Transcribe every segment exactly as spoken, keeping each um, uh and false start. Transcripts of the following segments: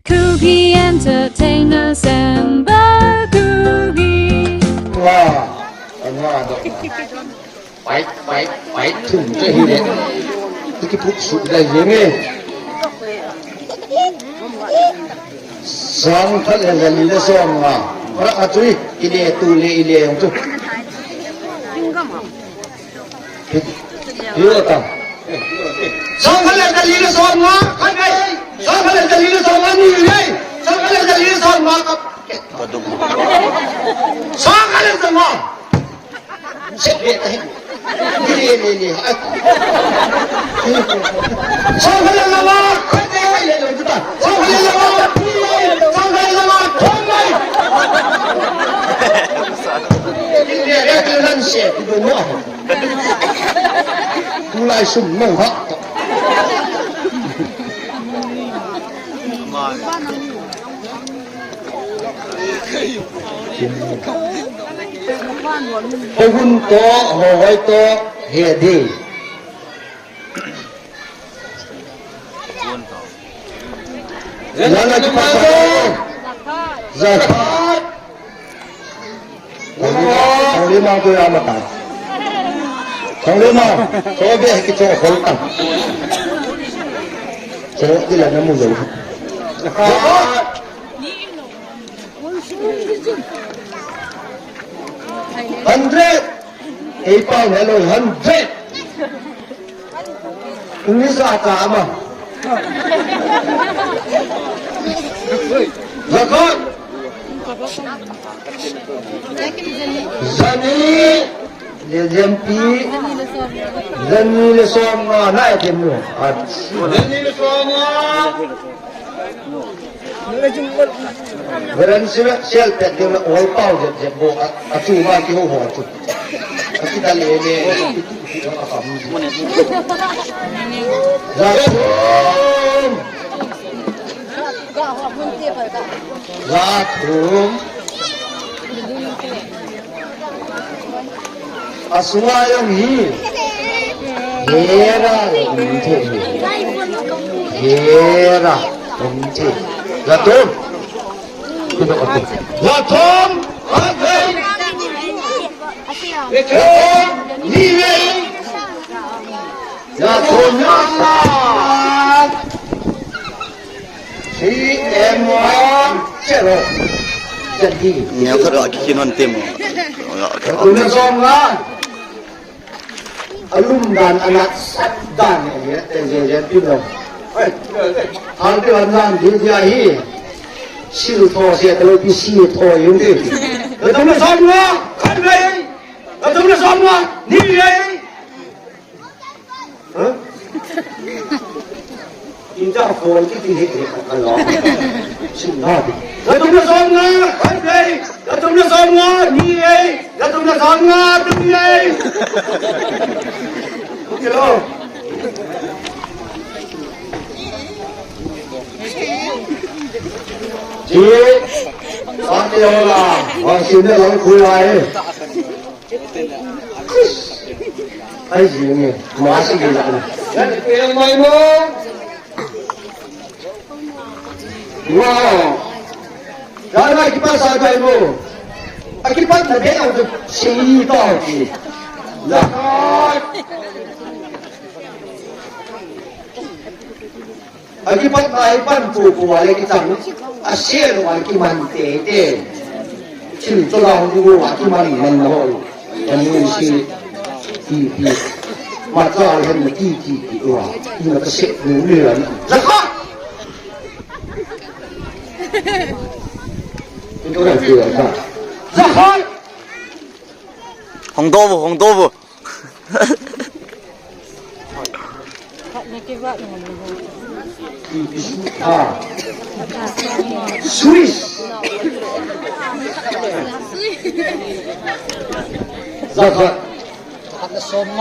Kuki Entertainment Samba Kuki. Nga, nga dok. Pai, pai, pai thum te hi le. Tiki puk su da ye me. Sang khat le li le som nga. Ra a tui, ile tu le ile yong tu. Hi ta. Sang khat le li le som nga, khat le. Sang khat le li le som nga ni le. Sang khat le li le som nga ka. Sang khat le som nga. Sep le ta hi. Ni le le le. Sang khat le la. Khat le le le ta. Sang khat le la. Sang khat le la. Thom le. Ni le le le nan se. Ku do mo. Tulai sum nong ha. Pahun to, hohoi to, he de. Lana ki pasa. Zakat. Thang le mang tu ya ma ta. Thang le mang. Cho be ki cho khol ta. Cho ki la na mu zo. Hundred. Ei pa na lo hundred. Ni sa ta ama. Zakat. Zani le jampi. Zani le som nga na e tem lo. Zani le som nga. Veran sila sial pet ding la ol pau jep jep bo a, a chu ma ki ho ho chu. A ki da le le. A kam. Za thum. Za thum. Asunga jong hi. Hera, um the hi. Hera, um the. Za thum. Za thum. Za thum. Ni le. Za thum na. Hi em wa, che ro. Che di. Neo khat la ki non te mo. Za thum na som nga. Alum dan, anat sat dan, eh, te je je pi lo. Oi, hal te wan dan di dia hi. Sil tho se te lo pi si tho yung di. Za thum na som nga, khat le. Za thum na som nga, ni le. Hah? Inja phone kiti hi kiti khat kan lo. Sim na di. Za thum na som nga, khat le. Za thum na som nga, ni le. Za thum na som nga, thum le. Okay lo. Ji, sa ke ho la, wa sim ne lo khui ai. Ai, ji nge, ma si ji la. Yan, pe mai mo. Wow. Yan, mai ki pa sa pai mo. A ki pa na be au si to ki. La. Akipat na ipan pu pu ale kitang. Asel wa kiman te te. Chin to la hu wa kiman man na ho. Ani si ti ti. Ma ta hen ti ti ti wa. Ina ka se nu ni la. Zakat. Ito na ti wa. Zakat. Hong do bu, hong do bu. Ah. Swiss. Zakat. Zakat.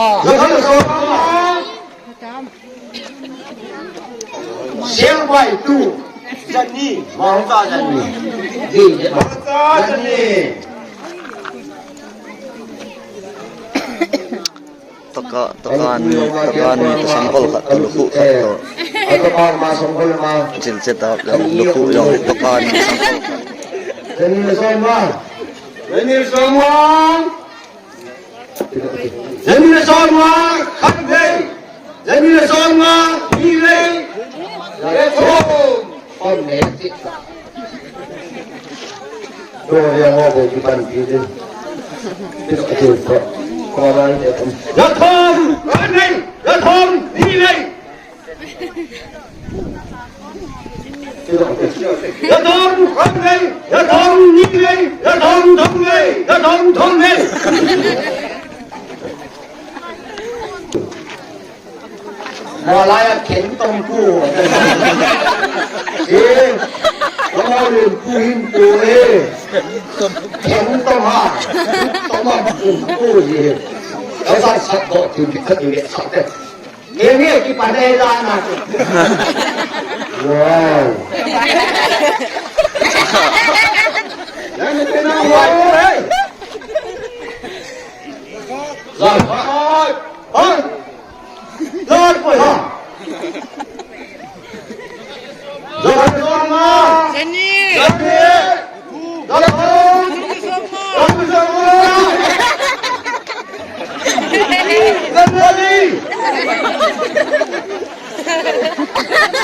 Sel bai tu. Zani. Mahta zani. Di. Mahta zani. Taka, taka ni, taka ni, tasam kol khat, talu khat to. Topa ma song bol ma. Chin che ta lo, lu khu lo, topa ma song bol. Jani le song ma. Jani le song ma. Jani le song ma, khat vei. Jani le song ma, ni vei. Jani le song. Kon ne ti. Do ya ngo bo ki ban pi de. Ti ko ti ko. Ko ba ni de. Jathom, khat vei. Jathom, ni vei. Jathom khat vei, jathom ni vei, jathom thum vei, jathom thum vei. Malaya khen tong pu. Eh, kamo len pu hin pu eh. Khen tong ha. Tong ma pu pu eh. Asa sat do tu di khat di sat eh. Emi ki panai la na. Wow. Yan ni pina wow. Zahar. Zahar. Zahar. Zahar.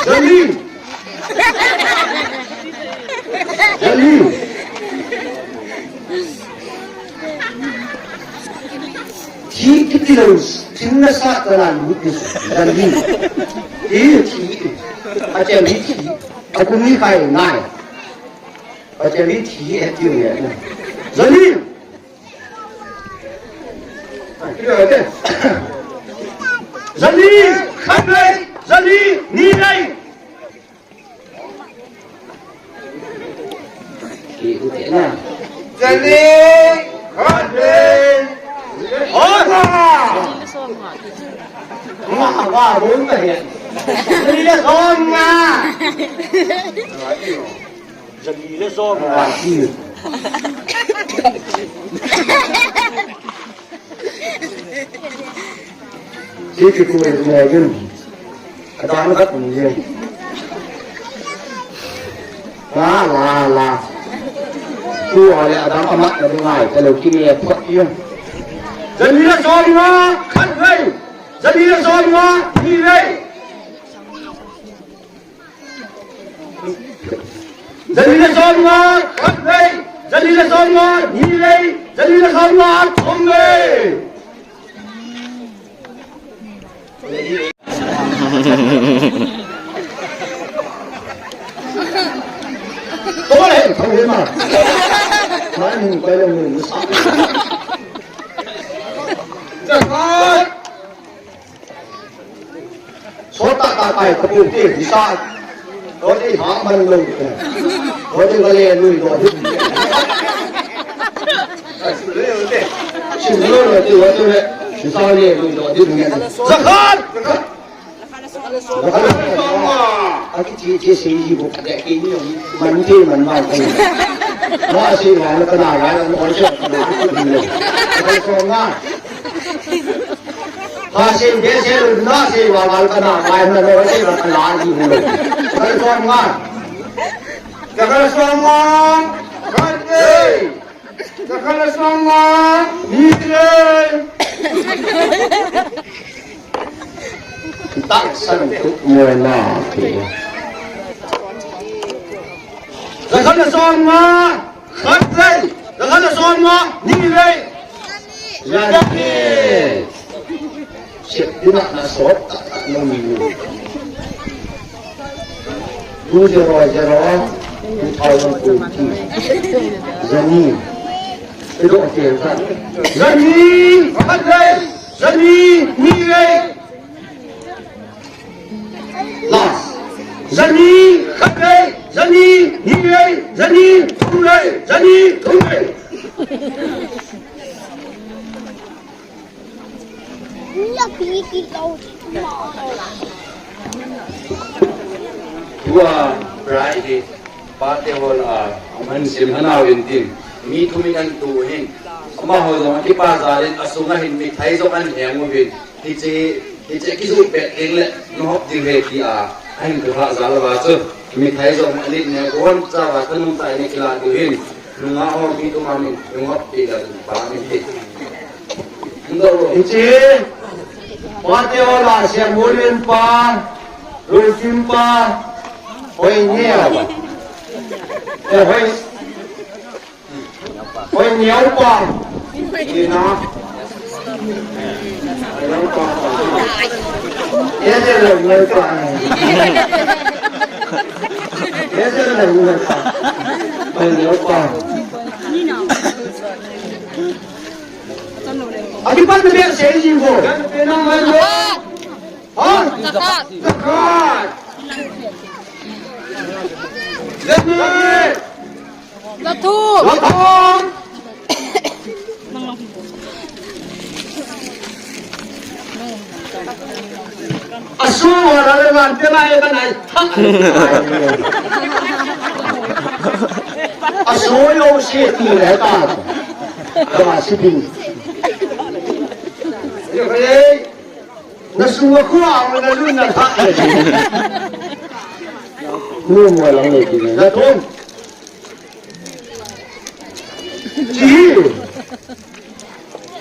Jenny. Jenny. Thi kiti lo, thin nasa tala lu ti jali. Thi, thi. Acha li thi. Aku mi kai nai. Pateli thi e tiu ye. Jali. Jali, khat vei, jali, ni vei. Ki u te na. Jali, khat vei. Ho ha. Ma, ma, bol ta he. Jali le song nga. Jali le song nga. Ti ki ku mo yin. Ka dan ka ku yin. La, la, la. Tu ale adam ama na ngai ka lo ki ne phot yin. Jali le song nga khat vei. Jali le song nga ni vei. Jali le song nga khat vei, jali le song nga ni vei, jali le song nga thum vei. Ko le thum vei ma. Ma ni ko le ni sa. Jakat. Sota ka kai ka pu ti sa. Roti ha man lo. Roti vale lui do. Sim lo lo ti wa tu le. Sa le lui do. Zakat. Zakat. Aki ti ti se yi bu ka de ki ni. Man ti man ma ko. Ma se wa na ka na wa na ko se. Zakat. Ka se be se lu na se wa gal ka na, ka na lo se wa ka la ji hu lo. Ka le song nga. Ka le song nga. Ka le. Ka le song nga. Ni le. Tak san tu mo na ke. Ka le song nga. Khat vei, ka khat le song nga, ni vei. Jani. Sep dina na sot ta ta no mi. Two zero zero, two thousand twenty. Jani. Ido ke ka. Jani, khat vei, jani, ni vei. Last. Jani, khat vei, jani, ni vei, jani, thum vei, jani, thum vei. Tua Friday, pate hol a, aman sim hanau in tin, mi thum in an tu hin, ama ho jong kipa jalin, asunga hin mithai jong an heng uvin, Hiche, hiche kijoh pet ding le, nahop ding ahi tia, Ahin tu ha jal va chu, mithai jong alit ne, gon cha va thanung tai ne kila diu hin. Nunga ho mi tu ma min, nunga pi la tu pa min ti. Hiche, pa te ho la sia mo len pa, lo kim pa, hoi ne a ba. Eh, hoi. Hoi, Niaupa. Ina. Niaupa. Ese lo Niaupa. Ese lo Niaupa. Hoi, Niaupa. Akipan na biar saya jingko. Ha? Zakat. Zakat. Zakat. Lathum. Lathum. Asu wala le man te na e ba nai. Asu yo si ti le ta. Ba si bi. Yo, hey. Na sunga khu a na lu na tha. Nu mo lang ne ki na thon. Chi.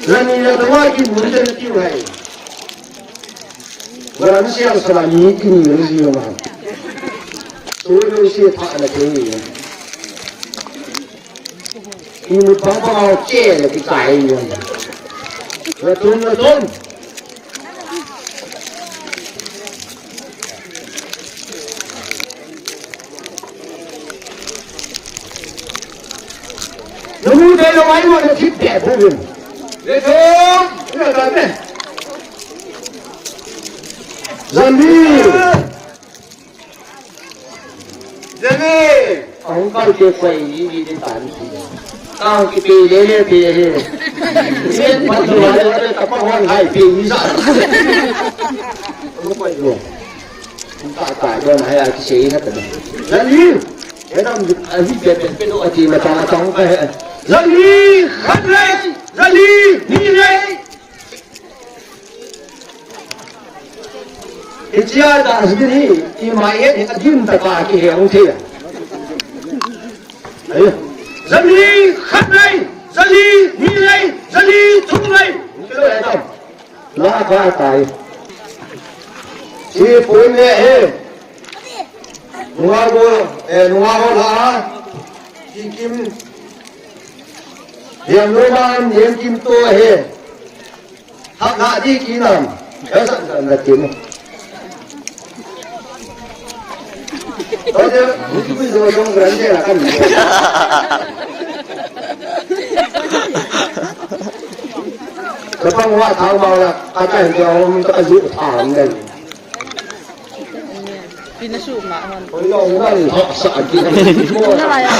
Lani la twa ki mun te na ti wai. Wala ni siang sala ni ki ni ri ma. So no si tha na ke ni. Imut pang pang au che le ki kai ni. Lathum, lathum. Namu dei lo ai mo na thip de bu bin. Lathum, lathum. Zali. Jani. Ang kal ke kwai ni ni ni tan. Kang ki pe le le pe he. Yen pa tu le le ta pa hon hai pe ni sa. Ang kwai yo. Ang ta ta don hai a ki sei na ta. Jani. He dam a hi pe pe pe no a ti ma ta ta ka he. Jani. Khat le. Jani. Ni le. Hichia ta asbin hi, ima et hi adim ta pa ki he hung thei. Ai. Zali khat nei, zali ni nei, zali thum nei. Kilo e tam. La ka tai. Si pun ne he. Nunga go, eh, nunga go la. Si kim. Yam lo man, yam kim to he. Hak hak di ki nam. Ka sa sa na ti mo. Ko de, bu ki zo jong gran de la kan. Ka pang wa thau ma la, ka ta jo min ka ju tham den. Pina su ma hon. Oi, lo, ngai, ha, sa, ki, na, ya.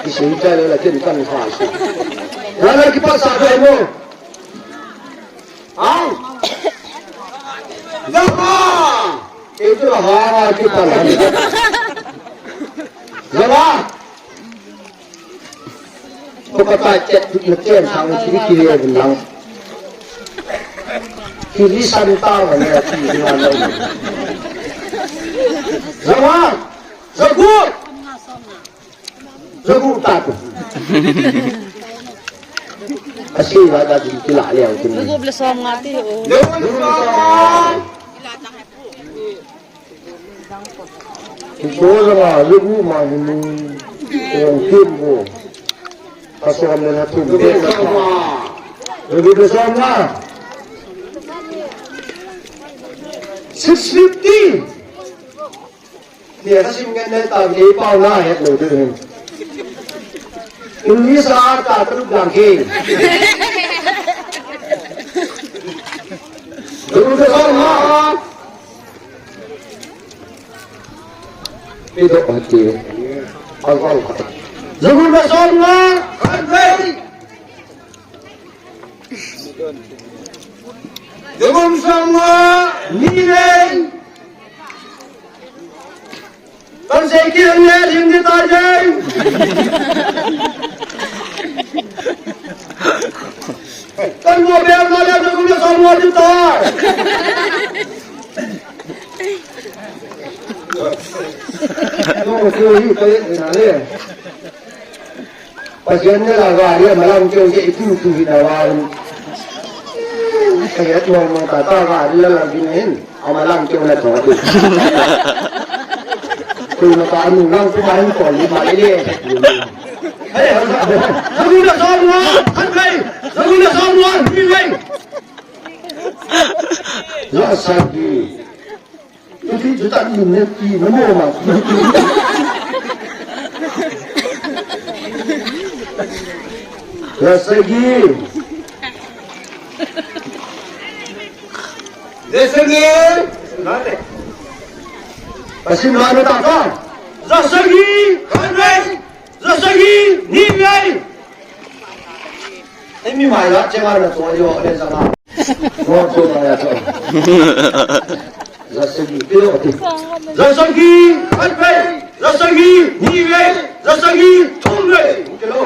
Ki, sin, cha, la, kin, kan, ha, su. La, la, ki, pa, sa, ka, mo. Ai. Ya, ha. Itu, ha, ki, pa, la. Ya, ha. Ko pa ta chet na chen sang ki ki le lang. Ki li san ta wa ne ki li na lo. Zawa, zagu. Zagu ta tu. Asi wa da ki la le ki. Zagu ble som nga ti o. Zagu som nga. Kicho langa, lugu ma ni ni, ong kim bo. Pasom le na thum be na. Lugu be som na. Six fifty. Ni ka sim ngen ne ta ni pa na het lo de. English a ta tu dang ke. Lugu be som na. Pi do hati. Al, al. Zagu be som nga. Khat nei. Zagu som nga. Ni nei. Kan sei ki ang ye lim di ta jai. Kan mo be na le zagu be som nga di ta. Keu hi ka et na le. Pasian na la gari a malam keu je itu tu hi na wa. Ka et mong mong ta ta gari la la bin hin. A malam keu na to tu. Tu na ta anu lang ku ma hin ko li ma le le. Hey, hey, hey. Zagu le som nga, khat vei. Zagu le som nga, ni vei. Za sagi. Tuti juta ni ne ti na mo ma. Za sagi. Za sagi. Pasim la no ta ta. Za sagi. Khat vei. Za sagi. Ni vei. Ei mi mai la, che mai la to yo, le za la. Mo to la ya to. Za sagi, kilo ti. Za sagi, khat vei. Za sagi, ni vei. Za sagi, thum vei. Kilo.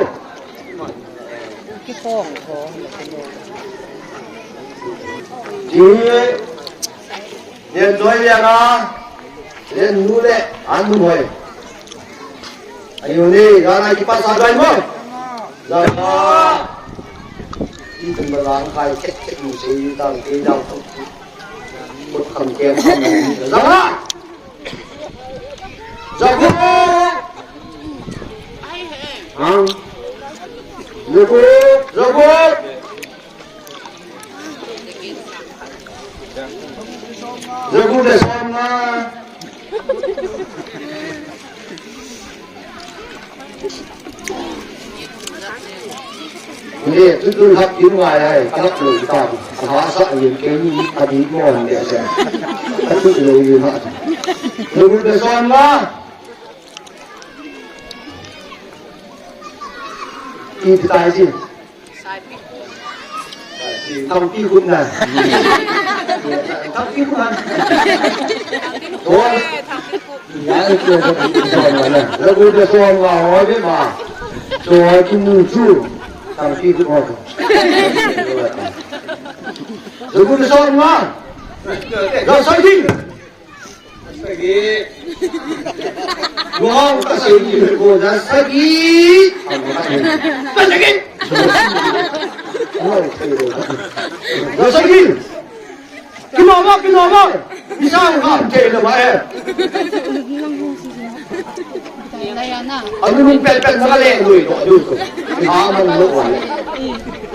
Ji, len toi ya na. Len nu le, an nu hoi. Ayo ni, gana ki pasa gai mo. Gana. Itu malang kai cek cek ni sei dang ke dang tu. Mut kam ke kam. Gana. Jago. Ang. Jago. Jago. Jagu le som nga. Le, tu tu hap kin ngai ai, kalap lo ta. Ha sa yin ke ni ka di mo ne se. Ka tu lo yin ha. Jagu le som nga. Ki tai si. Thangpi khut na. Thangpi khut na. Oi. Ya, ito ko ito na. Lagu de so ma, oi de ma. So, oi, tu mu chu. Thangpi khut na. Lagu de so ma. Ga sa di. Sagi. Wow, ka sagi ko da sagi. Ka sagi. Wow, ka sagi. Kino ma, kino ma. Isang ka te na ma eh. Anu nung pel pel na le lui ko du ko. Ha man lo wa.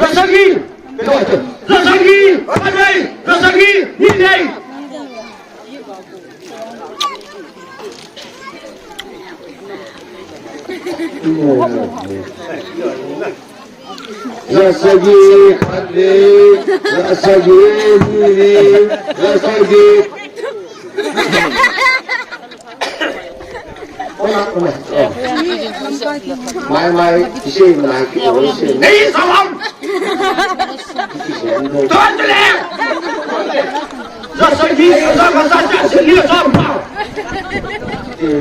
Ka sagi. Ka sagi. Ka sagi. Ni dai. Za sagi khat le, za sagi ni le, za sagi. Ona, ona. Oh. Mai, mai, isi mai ki, oh, isi. Nei salam. Isi, isi. Tuan tu le. Za sagi, za ka sa, za sagi, za ka. Za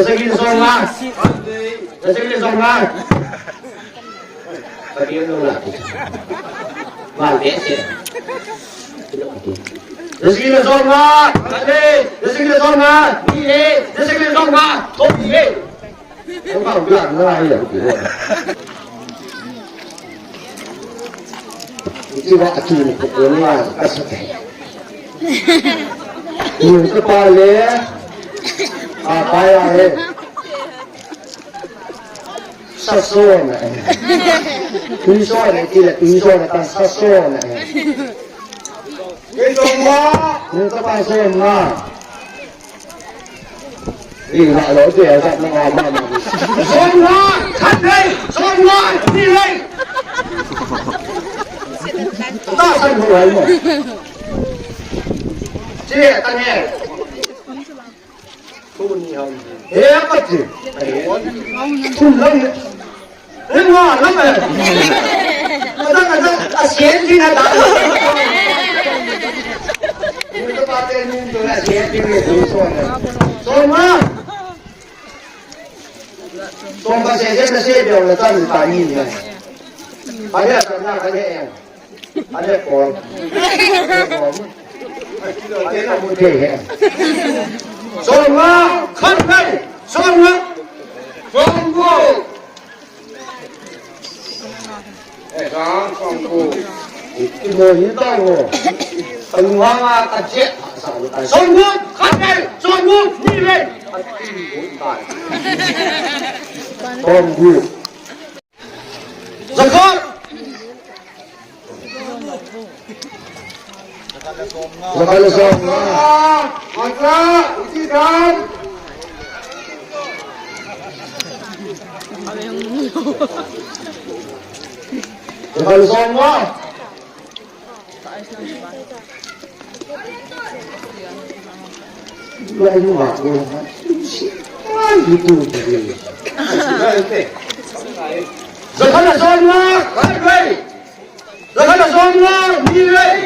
sagi le som nga. Za sagi le som nga. Za sagi le som nga. Za sagi le som nga. Ni le. Za sagi le som nga. Ni le. Ang bang bang na ya. Iti wa atu ni ko ni wa ka sa. Ni ka pa le. A pa ya he. Sa so na. Tu so na ti le tu so na ta sa so na. Ni ka pa so na. Ih, la lo, tu ya sa na ma ma. Som nga, khat le, som nga, ni le. Ta san ho ai mo. Che, ta ne. He, pa che. Thum lang. Ringwa, lam eh. Kadang, kadang, a sian din na ta. Ito pa te nin to na sian din ni tu so na. So ma. So ma se se na se biang na tan ta ni na. Pa ya sa na ka ne. Ale Paul. Ale Paul. Ale na mu thei he. Som nga, khat vei. Som nga. Som gup. Eh, sang, som gup. Iti mo ni ta mo. Ang mga kaje. Som gup, khat vei. Som gup, ni vei. Som gup. Jakhat. Jakhat le som nga. Atra, iti dan. Jakhat le som nga. Jakhat le som nga, khat vei. Jakhat le som nga, ni vei.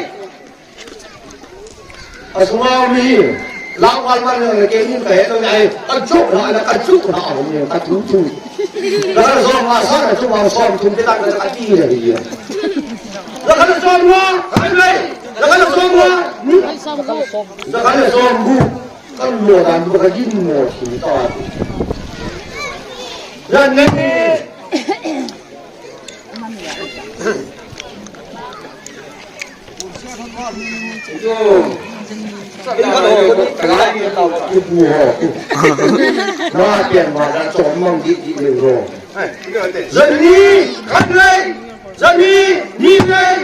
Asunga mi. Lau wal man le ke ni ka he to ai. Ka chu na, ka chu na, ka chu chu. Jakhat le som nga, sa na chu ma som thum te ta ka ti le hi. Jakhat le som nga, hai le. Jakhat le som nga. Hmm? Jakhat le som gup. Kan lo dan bu ka gin mo si ta. Jan ne. Jani, khat vei, jani, ni vei.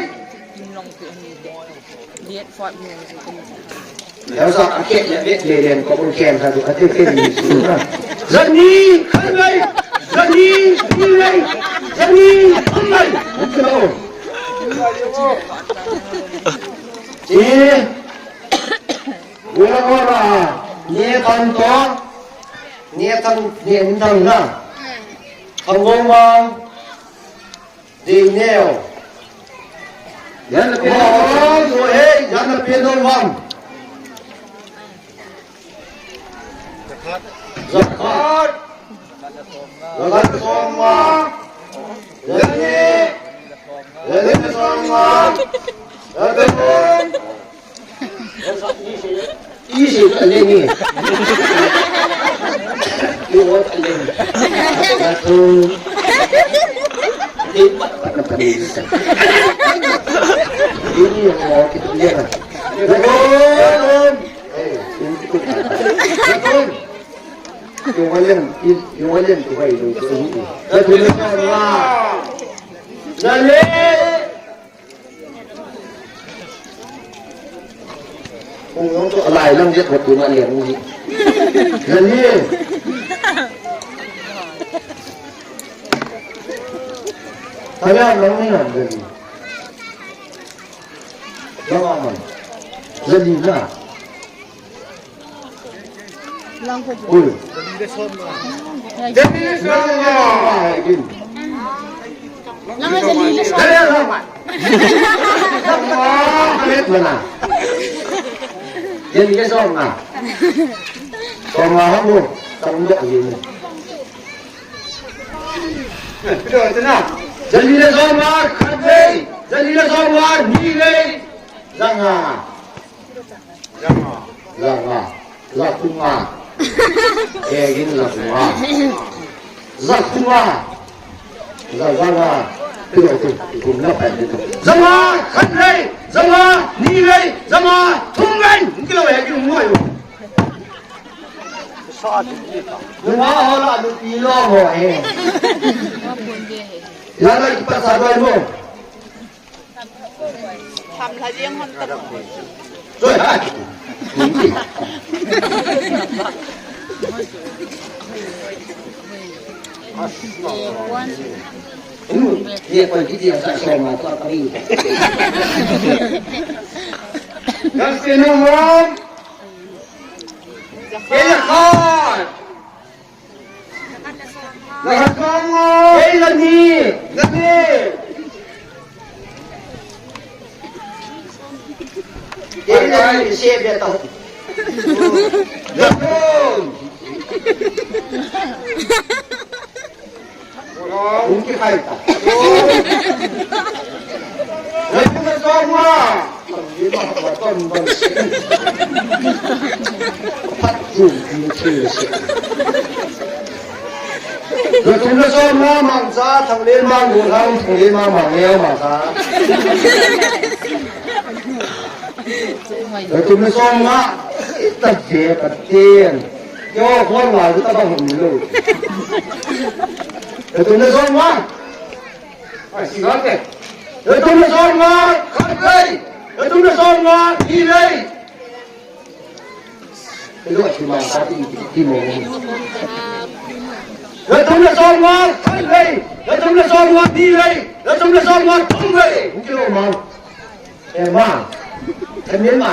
Leo sa a ke le le le le ko bol ken sa du ate ke ni si na. Jani, khat vei, jani, ni vei, jani, khat vei. Hello. Ti. Ora ora. Ni tan to. Ni tan, ni tan na. Ang gong bang. Ding neo. Yan na pin. Oh, oh, hey, yan na pin don bang. Jakhat. Jakhat som nga. Jani. Jani som nga. Jani. Isi ka le ni. Iwo ka le ni. Satu. Ini pat pat na pani. Ini yang mau kita lihat. Betul. Eh, ini kita. Betul. Yung walen, yung walen tu bai lu tu. Betul. Jale. Kung yong to alai lang jet wat tu ma lian ni. Jani. Kaya lang ni lang jani. Lang aman. Jani na. Ui. Langa jali le som. Jali le som na. Som na hamu. Tam da jali. Jali le som na khat vei. Jali le som na ni vei. Langa. Langa. Lakunga. Egin lakunga. Lakunga. La, langa. Tiro tu, tu, na pa tu. Langa, khat vei. Langa, ni vei. Langa, thum vei. Kilo egin mo yo. Langa ho la, lu pi lo ho e. La la ki pa sa do mo. Tham lha jeng hon tam. Choi hai. Ye koi kiti asa so ma to kari. Gas ke no hon. Ke ya khan. Lahat mo. Ei, lagi. Lagi. Ei, lagi. Siya, beto. Lahat. Ungki kaita. Lahat mo. Phat tum pi thil se. Jathum le som nga Mangcha, Thanglenmang Golhang, Thanglenmang Mangneo Mangcha. Jathum le som nga, ita ve Pathen. Keiho khon lai ta bang hum lou. Jathum le som nga. Ai, si nga te. Jathum le som nga, khat lei. Jathum le som nga, ni lei. Jathum le som nga, khat lei. Jathum le som nga, ni lei. Jathum le som nga, thum lei. Hung kilo ma. Eh, ma. Kan ni ma.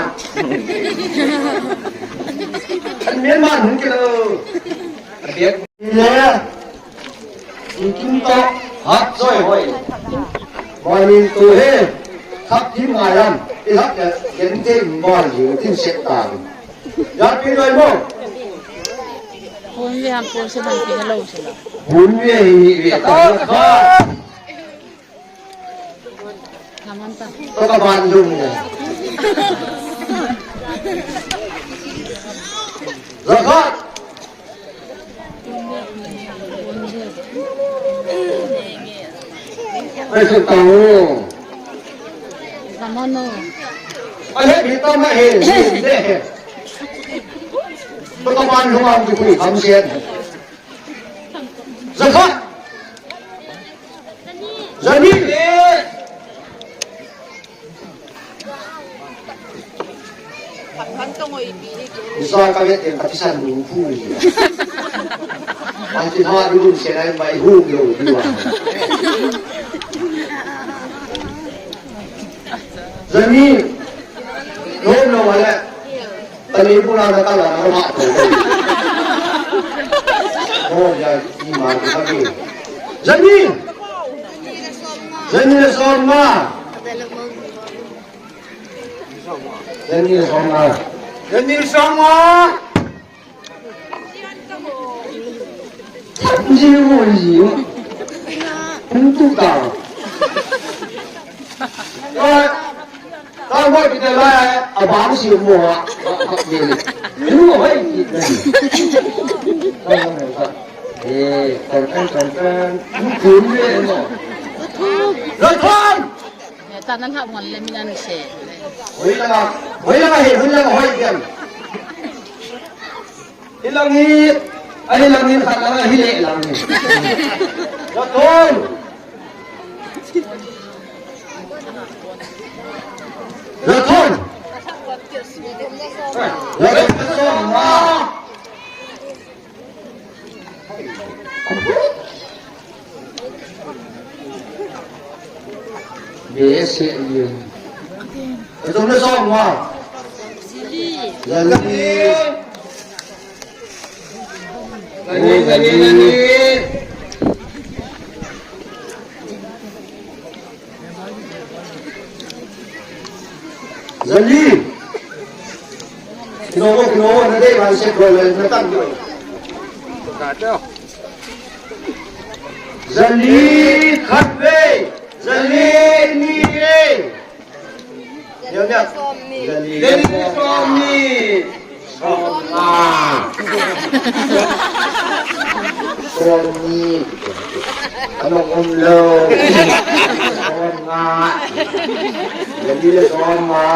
Kan ni ma, hung kilo. Abiak. Ni le. Ikim to, hat joi hoi. Morning to he, khap thim ngai am, i hat le, gen te in bol ji, tin set ta. Ya pi loi mo. Hun ve ham po se ban pi lou se la. Hun ve hi ve ta. Kaman ta. To ka ban lum ne. Zakat. Ai, se tao. Kaman no. Ai, he, bi ta ma he, he, he. To ka ban lum am ki kui, kam se. Zakat. Jani. Isa ka vet en ka kisan lung phu ni. Ang tin ha dun se nai mai hu yo diwa. Jani. Nom lo wala. Tani pura na kala na ma to. Oh, ya, ni ma ki ka ki. Jani. Jani le som nga. Jani le som nga. Jani le som nga. Ji wo ji. Hung tu ta. Ka mo ki te la, a bang si mo a, a, a, ni, ni. Ni mo hai ki te. Eh, kan, kan, kan, kan. Ni kun ni mo. Lo thon. Ya, ta nan ha mo le mi nan se. Hoi la, hoi la he, hoi la hoi ken. Hilang hi, a hilang hi khat lang, hile lang hi. Jathum. Jathum. Jathum. Be se ye. Jathum le som nga. Jali. Jali, jali, jali. Jali. Kino ko, kino ko, na dei man se ko le na tam ko. Jali khat ve, jali ni ve. Jali som ni. Jali som ni. Som nga. Som ni. Ano kum lo. Som nga. Jali le som nga.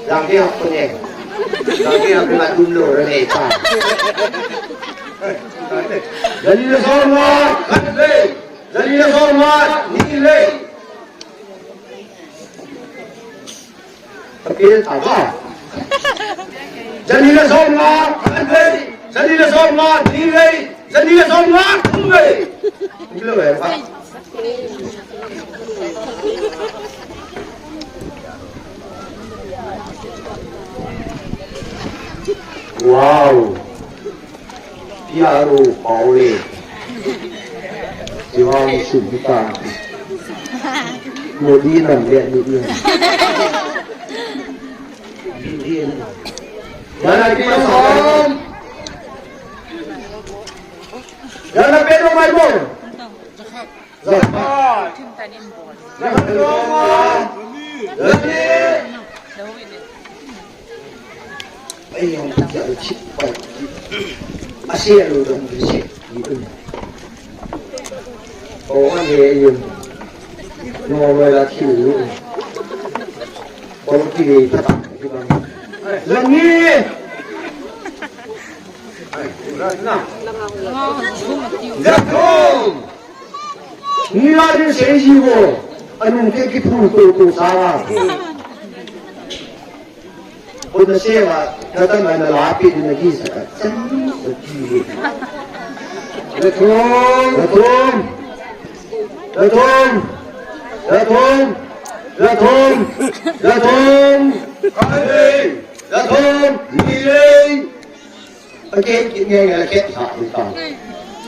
Yang dia aku ni. Yang dia aku nak dulu rene pa. Jali le som nga. Jali le som nga. Ni le. Apil taba. Jali le som nga, khat ve. Jali le som nga, ni ve. Jali le som nga, thum ve. Kilo ve pa. Wow. P R O Paole. Siwang Sumita. Modi nam le ni ni. Jana pe som. Jana pe no mai mo. Za khat. Za khat. Za khat. Ei, ang kia chip pai. Asia lo dong di si. Oh, ang ye yun. No, no, la ki lu. Kong ki le pa ta. Za ni. Za kong. Ni la din se ji wo. Anung ke ki phu to to sa la. Ko na se wa, na ta na na la pi din na ki sa. Za thum. Za thum. Za thum. Za thum. Za thum. Za thum. Za thum. Ni lei. Ake ki nge nge la ke sa ni ta.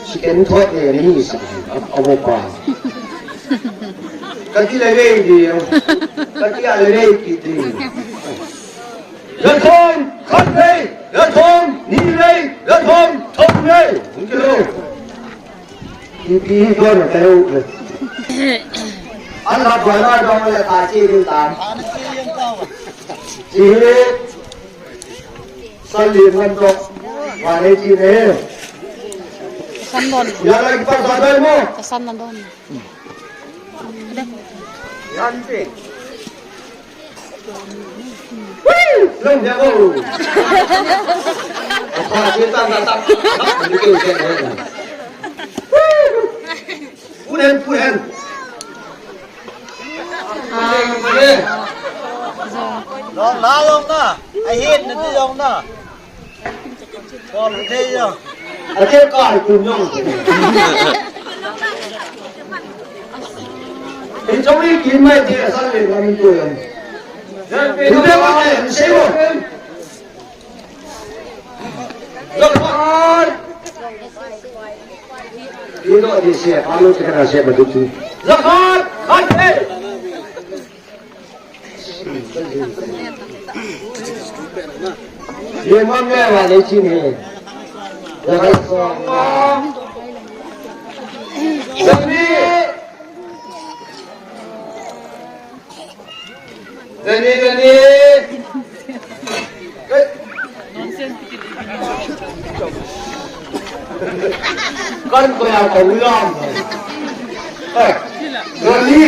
Si ken thot nge ni sa. A, a wo pa. Ka ti la ve di. Ka ti a la ve ki di. Za thum, khat lei, za thum, ni lei, za thum, thum lei. Hung ki lo. Ki pi hi ko na ta lo. An la ba na dong la ta chi din ta. Chi hi. San lien ngan to. Wa nei chi ne. San don. Ya la ki pa sa dai mo. San na don. Yan pe. Woo! Long ya ko. Apa dia tak tak tak. Woo! Puhen, puhen. Long la long na. Ahin na ti long na. Kon te yo. Ate kai kun long. In chong ni kin mai ti asal le ngam tu yo. In te wa ne, in se wo. Za khat. Ino di se, alo te kana se ma tu tu. Za khat, khat pe. Ye mam le wa le chin he. Za khat song ma. Za ni. Za ni, za ni. Kan ko ya ko lam. Eh, za ni.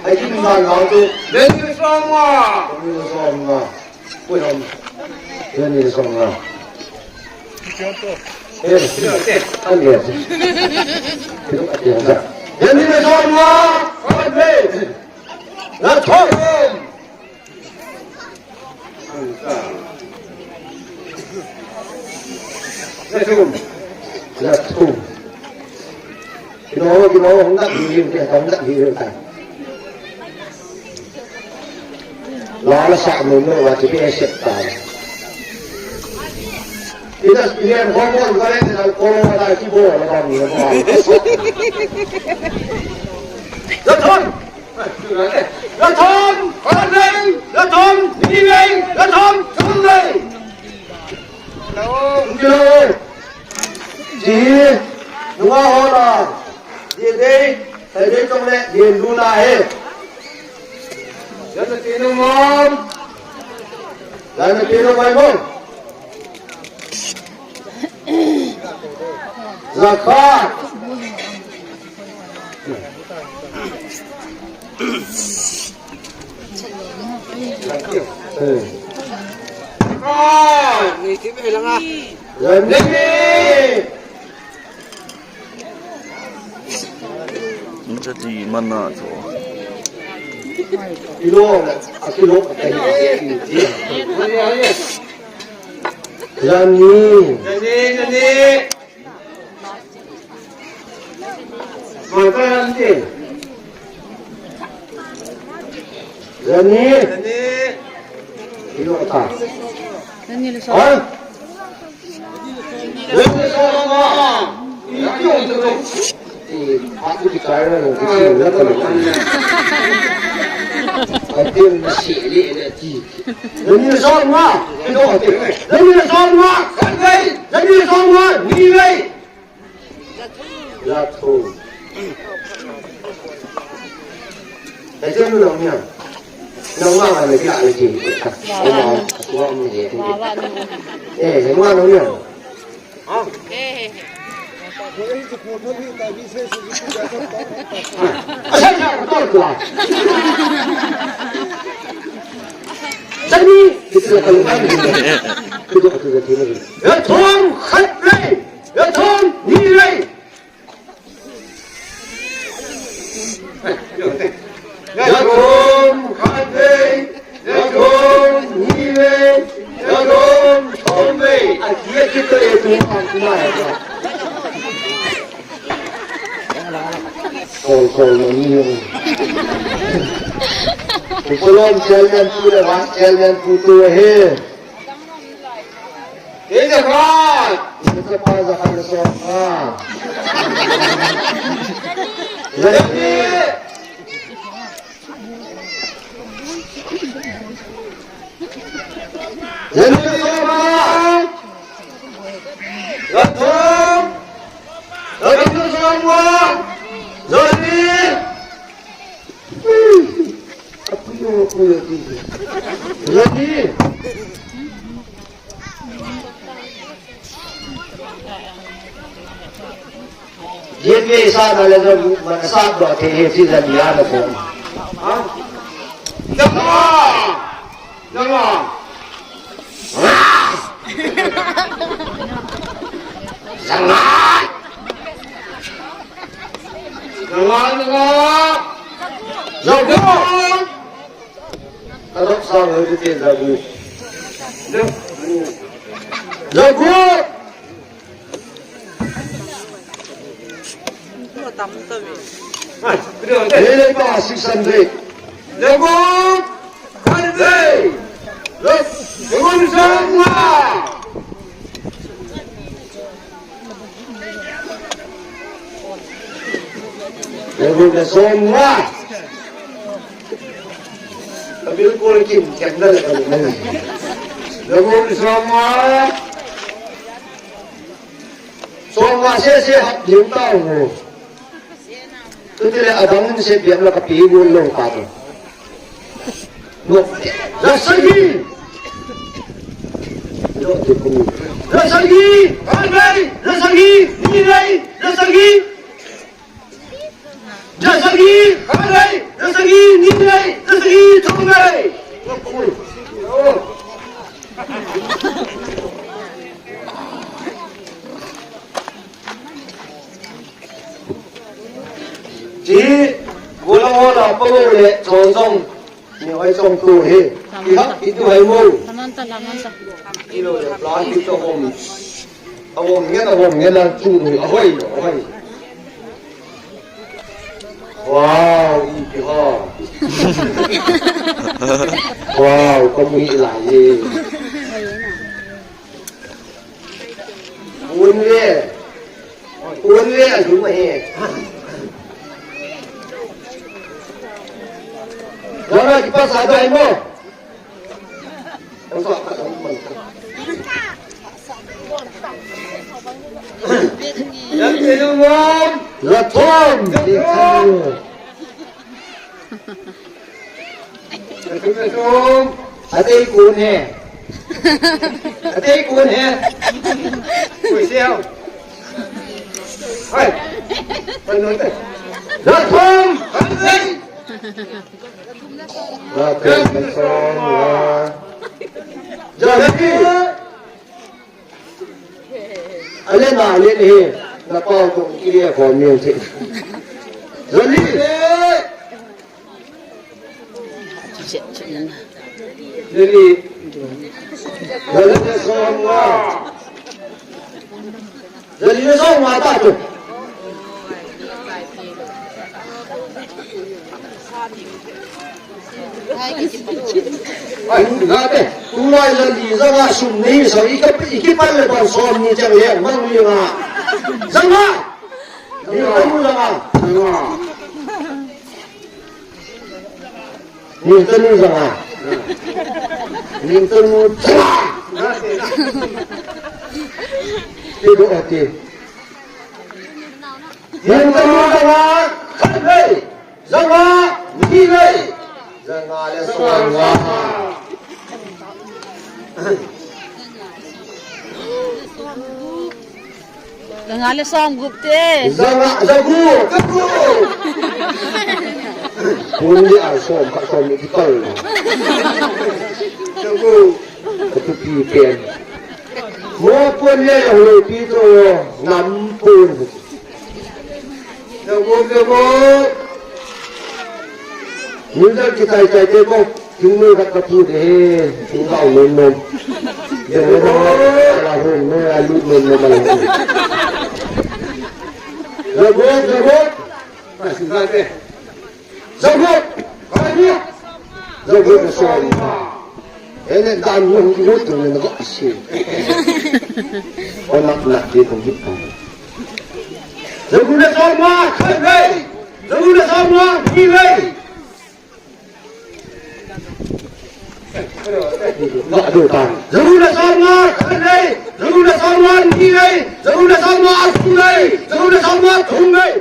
Ai kin ma na tu. Za ni song ma. Za ni song ma. Ui, om. Za ni song ma. Eh, an ye. Za ni song ma. Za thum. Za thum. Za thum. Kino, kino, hung dak hi, hung dak hi, hung dak. La la sa mo mo wa ti pe se ta. Ida, ida, hung, hung, hung, hung, hung, hung, hung, hung. Za thum. Za thum, khat lei, za thum, ni lei, za thum, thum lei. Hung ki lo. Chi, nunga ho la. Di dei, sai dei chong le, di lu na he. Za na ti nung mom. Za na ti nung mai mom. Za khat. Ni sa ti man na chu. Kilo, a kilo, a kilo. Za ni. Za ni, za ni. Mata yan ti. Za ni. Za ni. Ino ta. Za ni le so. Ha? Za ni le so ma. Ino ta. Eh, aku di kaya na, di sini na pala. Ate na si le na ti. Za ni le so ma. Ino ta. Za ni le so ma. Kan kai. Za ni le so ma. Ni le. Za thum. Ete nu nong niam. Nong ma ma le dia le ji. Nong ma ma le ji. Eh, nong ma nong niam. Asa na ko to. Sani, kita kalau kan. Kita kita kita. Ya thom khat le. Ya thom ni le. Ya thom khat le, ya thom ni le, ya thom thom le. A kia kita itu ang kumai. Kol kol ni. Kupulom chairman tu le vice chairman tu tu he. Kei jakhat. Kei jakhat, jakhat le som nga. Jani. Jani le som nga. Jathom. Jani le som nga. Jani. Apuyo, apuyo, apuyo. Jani. Ye pe sa na le jo ma sa do the he si jani ya na ko. Ha? Jama! Jama! Jama! Jama, jama! Jama! Arok sa ho ti te jagu. Jagu. Lele pa six hundred. Jagu. Hundred. Jagu sama. Jagu le som nga. Bilkul kim kem da le kalu mai. Jagu le som nga. Som nga se se hap lim ta u. Tu ti le abang se biam la ka pi gu lo pa tu. Lo. Jasagi. Jasagi. Hai, jasagi. Ni lai. Jasagi. Jasagi. Hai, jasagi. Ni lai. Jasagi. Thong lai. Chi, gola gola, palo le, chong chong. Ni oi chong tu hi. Ki ha, ki tu hai mo. Lamanta, lamanta. Kilo le, plastic to hom. A hom ngen, a hom ngen, a chu tu hi. A hoi, a hoi. Wow, i ki ha. Wow, kamu hi lai ye. Kun le. Kun le a lum ahi. Dona kipasa dai mo. Yang ilumon. Lathom. Lathom. Atei kun he. Atei kun he. Ui, siau. Hai. Lathom. Lathom. Lathom. Lathom. Ale na le he, na pau to ki le ko mi te. Jali. Jali. Jali ne so ma. Jali ne so ma ta to. Ai, na te, tu lai la li za nga sum nei sa, i ka, i ki pal le ban som ni chang le, mang ni nga. Za nga. Ni ta nu za nga. Za nga. Ni ta nu za nga. Ni ta nu za nga. Ti do ati. Yin tanu tanga, Janga ni lei. Janga le somnga. Janga le somgup te. Janga, jagup, jagup. Pun ni a som khat som ni kipal. Jagup. Katupi pen. Mo pun le jang le pi to nam pun. Jagup, jagup. Nunjal kichai chai te ko. Thing noi khat kapu de he. Thing kau nom nom. Jeng le jang la hong noi a lut nom nom a la. Jagup, jagup. Jagup. Jagup. Jagup som. Ene dan mo hu tu ne na si. Onak nak dia pun kita. Jagup le somnga, khat lei. Jagup le somnga, ni lei. Ba do ta. Jagup le somnga, khat lei. Jagup le somnga, ni lei. Jagup le somnga, thum lei. Jagup le somnga, thum lei.